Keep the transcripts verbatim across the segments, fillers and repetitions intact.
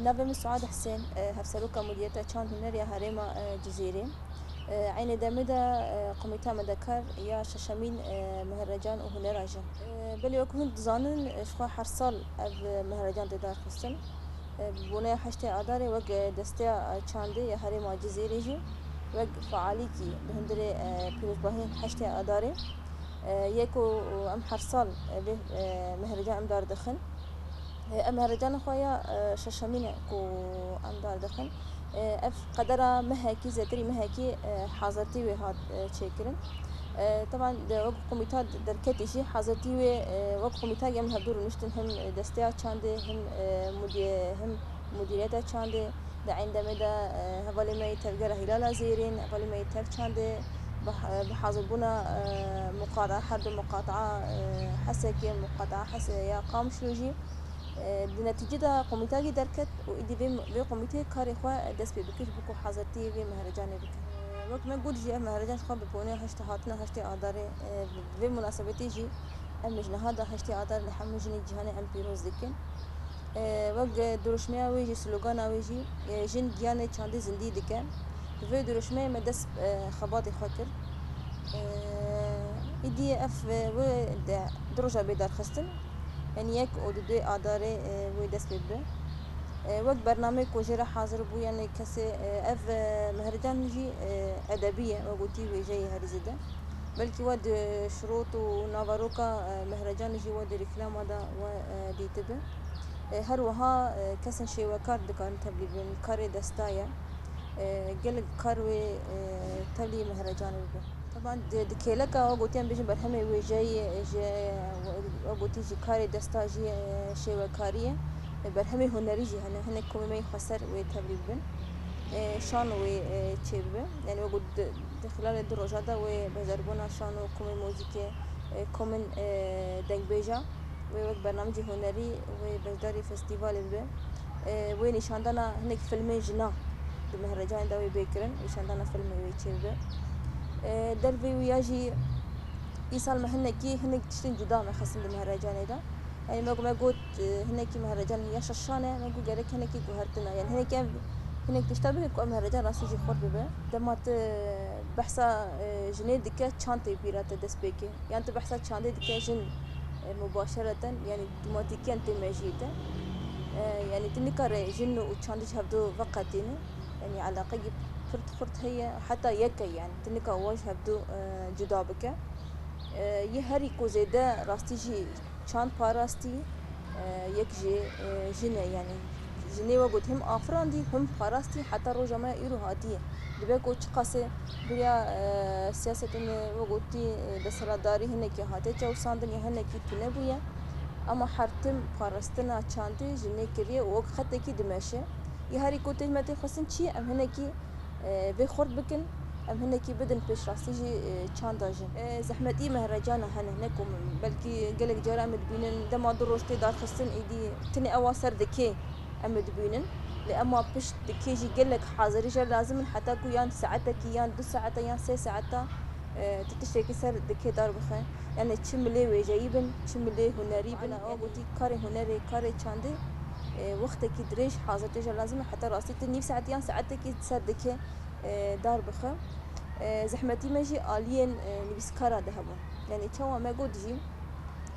Navê min Suad Hisên, e, hevseroka Mudîriyeta Çand Huner ya Herêma, e, Cizîrê. E, eynê demê de, e, komîta me de kar ya şeşemîn, e, Mehrecan û Hunera jî. E, belê wek hûn dizanin, e, ji xwe her sal ev, e, mehrecan tê darxistin. E, bi boneya heştê Adarê wek, e, desteya, e, çandê ya Herêma Cizîrê jî, wek fealîkî bi hundirê, e, pîrozbahiyên heştê Adarê, e, yê ku em her sal, e, vê, e, mehrecan em dar dixin. E, ev mehrecana xwe ya, e, şeşemîn e ku em dar dixin. E, ev qedera mehekî, zêtirî mehekî, e, hazirtî wê hat, e, çêkirin. E, teban de wek komîta derketî jî hazirtî wê, e, wek komîta em hevdû rûniştin him desteya çandê, him, e, mudî-, him mudîriyeta çandê. Di eyn demê de, e, hevalê me yê tevgera Hîlala Zêrîn, hevalê me yê tev çandê bi, bi hazirbûna, e, muqata-, her du muqataa, e, Hesekê, muqataa Hese ya Qamişlo jî, e, di netîce de komîtagî derket û îdî vê, vê komîteyê karê xwe dest pê bike ji bo ku hazirtiyê vê mehrecanê bike. E, wek me got jî ev mehrecan ji xwe bi boneya heşt hatina heştê Adarê, e, bi vê munasebetê jî em ji niha de heştê Adar li hemû jinên cîhanê em pîroz dikin. E, wek, e, dirûşmeya wê jî, slogana wê jî, e, jin giyanê çandê zindî dike. Bi vê dirûşmeyê me dest, e, xebatê xwe kir. E, îdî ev, e, wê de du roja bê darxistin. Yanî yek û du duyê Adarê, e, wê dest pê bibe. E, wek bernameyê ku jê re hazir bû, yanî kesê, e, ev, e, mehrecan jî, e, edebî ye, wek gotî wêjeyê herî zêde. Belkî we di şirot û naveroka, e, mehrecanê jî we di rîklama de we, e, dîtibe. E, her wiha, e, kesên şêwekar dikarin tevlî bin, karê desta ye. E, gelek kar wê, e, tevlî mehrecanê bibe. Teban di, di kêleka we gotî em bêjin berhemê wêjeyê, e, ji, we gotî jî karê desta jî, e, şêwekarî ye. E, berhemê hunerî jî hene, hinek komê me yê xweser wê tevlî bibin. E, şan wê, e, çêbibe. Yanî we got di, di xilalê du roja de wê beşdarbûna şan û komên muzîkê, e, komên, e, dengbêja wê wek bernamecî hunerî wê beşdarî festîvalê bibe. E, wê nîşandana hinek filmên jinan di mehrecanê de wê bê kirin, nîşandana filmê wê çêbibe. E, dervê wî ya jî îsal me hinekî, hinek tiştên cuda me xistin di mehrecanê de. Yanî me, me got, e, hinekî mehrecan ya şeşan e, me got gerek hinekî guhertina. Yanî hinekî ev, hinek tişta bike ku ev mehrecan rastî jî xurt bibe. Dema tu behsa, e, jinê dike, çand tê bîra te dest pê ke. Yan tu behsa çandê dike, jin, e, mubaşereten, yanî otomatîkiyen tê mejiyê te. E, yanî tu nikare jin û çandî ji hevdu veqetîne. Yanî eleqekî pirt xurt heye, heta yek e, yanî tu nika wan ji hevdu, e, cuda bike. E, yê herî ku zêde rastî jî çand parastî, e, yek jê, e, jin e, yanî jinê we got him afirandî, him parastî, heta roja me ya îro hatiye. Dibe ku çiqasê biriya, e, siyasetên we gotî, e, desthilatdarî hinekî hate çewsandin ya hinekî tune bûye, ema her tim parastina çandê jinê kiriye û wek xetekî dimeşe. Yê herî ku tê me tê xwestin çi ye? Em hinekî e, vê xurt bikin, em hinekî bidin pêşrastî jî, e, çanda jin. E, zehmetî mehrecana hene, ne ku belkî gelek cara em dibînin, dema du roj tê darxistin, êdî tinê ewa ser dikê em dibînin. Lê ema pişt dikê jî gelek hazirî jê lazim in, heta ku yan saetekî, yan du saeta, yan sê saeta, e, tu tiştekî ser dikê dar bixe. Yanî çi milê wêjeyî bin, çi milê hunerî bin. Ala, ew gotî karê hunerê, karê çandê, e, wextekî dirêj hazirtê jê lazim e, heta rastî tu nîv saetî yan saetekî ser dikê, e, dar bixe. E, zehmetî me jî aliyên, e, nivîskara de hebûn. Yanî çawa me got jî,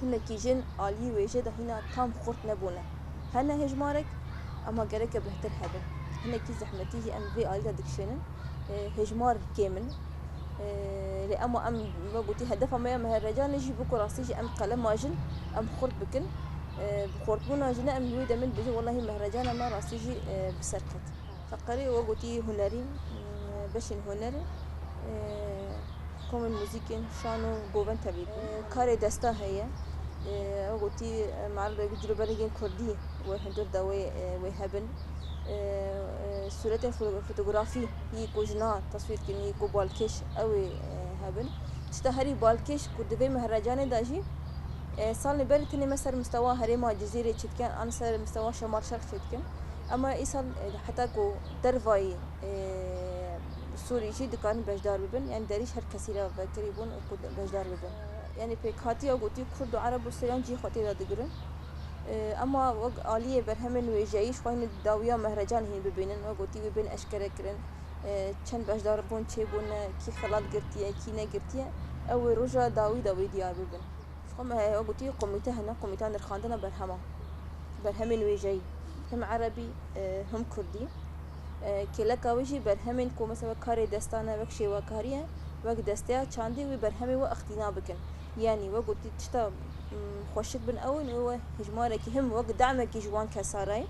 hinekî jin aliyê wêjê de hîna tam xurt nebûne. Hene hêjmarek, ema gereke bêhtir hebin. Hinekî zehmetî jî em vê alî de dikişênin. E, hêjmar kêm in. E, lê ema em, me gotî, hedefa me ya mehrecanê jî bû ku rastî jî em qelema jin em xurt bikin. E, bi xurtbûna jine em wê demê dibêjin, welahî mehrecana me rastî jî, e, bi ser ket. Feqerê we gotî hunerî, e, beşên hunerê, e, komên muzîkên, şan û govend tevlî bûn. E, karê desta heye. E, we gotî, e, meriv cilûbergên kurdî wê hundir de wê, e, wê hebin. E, e, sûretên foto-, fotografî yî ku jina teswîr kirin, yî ku balkêş ew ê, e, hebin. Tişta herî balkêş ku di vê mehrecanê de jî, e, salên berî tenê me ser mistewa herêma Cizîrê çêdikin, an ser mistewa Şemal Şerq çêdikin. Ema îsal, e, heta ku dervayî, e, Sûrî jî dikarin beşdar bibin. Yanî derî ji her kesî re vekirî bûn ku beşdar bibin. Yanî pêkhatiya gotî Kurd û Ereb û Siryan cihê xwe tê de digirin. E, ema wek aliyê berhemên wêjeyî ji xwe hîn dawiya mehrecan hîn bibînin, wek gotî wê bên eşkere kirin. E, çend beşdarbûn çêbûne, kî xelat girtiye, kî negirtiye, ew wê roja dawî de wê diyar bibin. Ji xwe me heye, wek gotî komîte hene, komîta nirxandina berhema, berhemên wêjeyî, him erebî, e, him kurdî. E, kêleka wê jî berhemên ku mesela wek karê destan e, wek şêwekarî ye, wek desteya çandî wê berhemê we îqtîna bikin. Yanî wek gotî tişta, mm, xweşik bin ew in û we hejmarekî him wek demekî ji wan kesa re ye.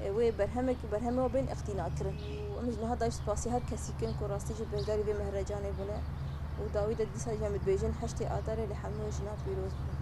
E, wê berhemek, berhemê we bên îqtîna kirin. Û em ji niha da jî spasî her kesî kin ku rastî jî beşdarî vê mehrecanê bûne. Û dawî de dîsa jî em dibêjin heştê Adarê li hemû jina pîroz be.